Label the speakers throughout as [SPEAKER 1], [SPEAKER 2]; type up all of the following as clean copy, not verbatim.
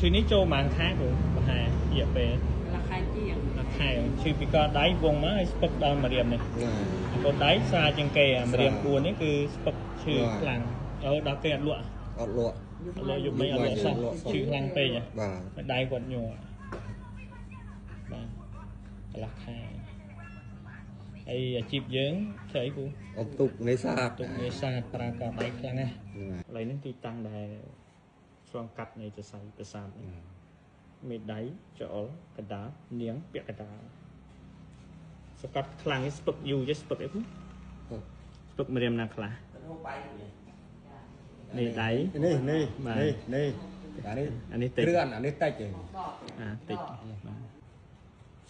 [SPEAKER 1] ឈឺនេះចូលប្រហែលខែគ្រូប្រហែលរយៈពេល
[SPEAKER 2] ខែជាង
[SPEAKER 1] ខែឈឺពីកដៃវងមកឲ្យស្ពឹកដល់ម្រាមនេះកដៃស្រាលជាងគេអាម្រាម4នេះគឺស្ពឹកឈឺខ្លាំងដល់គេអត់លក់
[SPEAKER 3] អត់លក់
[SPEAKER 1] អត់លក់យប់មិញអត់លក់សោះឈឺខ្លាំងពេក
[SPEAKER 3] បាទ
[SPEAKER 1] ដៃគាត់ញ័របាទកន្លះខែហើយអាជីពយើងធ្វើអីគ្រូ
[SPEAKER 3] អុកទុកនេសាទ
[SPEAKER 1] ទុកនេសាទប្រើកដៃខ្លាំងណាស់កន្លែងនេះទីតាំងដែលឆ្លងកាត់នៃសរសៃប្រសាទនេះមេដៃចអុលកដាលនាងពាក់កដាលសកាត់ខ្លាំងស្ពឹកយូរចេះស្ពឹកអីគ្រូស្ពឹកម្រាមណាខ្លះនេះដៃ
[SPEAKER 3] នេះនេះនេះនេះអានេះ
[SPEAKER 1] អានេះតិច
[SPEAKER 3] គ្រឿនអានេះតិចទេ
[SPEAKER 1] អាតិចបាទ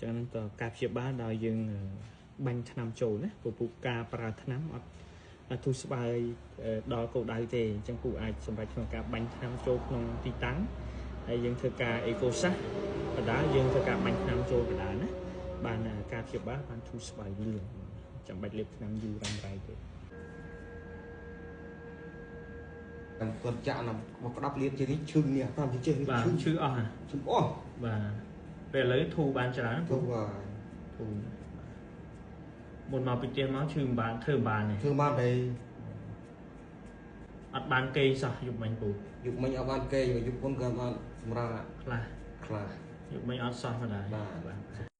[SPEAKER 1] ចឹងតការព្យាបាលដោយយើងបាញ់ថ្នាំចូលណាពពុះការប្រើថ្នាំអត់ធូរស្បើយដល់គោលដៅទេអញ្ចឹងពូអាចសម្រាប់ក្នុងការបាញ់ថ្នាំចូលក្នុងទីតាំងហើយយើងធ្វើការអេកូសាសបដាយើងធ្វើការបាញ់ថ្នាំចូលបដាណាបានការព្យាបាលបានធូរស្បើយលឿនចាំបាច់លេបថ្នាំយូររ៉ាំរ៉ៃទេ
[SPEAKER 3] គាត់ចាក់ណាមកក្តាប់លៀបជានេះឈឺនេះ5ចេះ
[SPEAKER 1] ឈឺឈឺអស់
[SPEAKER 3] ឈឺអស់
[SPEAKER 1] បាទពេលឥឡូវធូរបានច្រើន
[SPEAKER 3] ធូរបាទ
[SPEAKER 1] ធូរមុនមកពីផ្ទះមកឈឺមិនបានធ្វើមិនបានទេ
[SPEAKER 3] ធ្វើបានទេ
[SPEAKER 1] អត់បានគេសោះយប់មិញពូ
[SPEAKER 3] យប់មិញអត់បានគេយប់មុនក៏បានសម្រាប់
[SPEAKER 1] ខ្លះ
[SPEAKER 3] ខ្លះ
[SPEAKER 1] យប់មិញអត់សោះម្ដាយ
[SPEAKER 3] បាទ។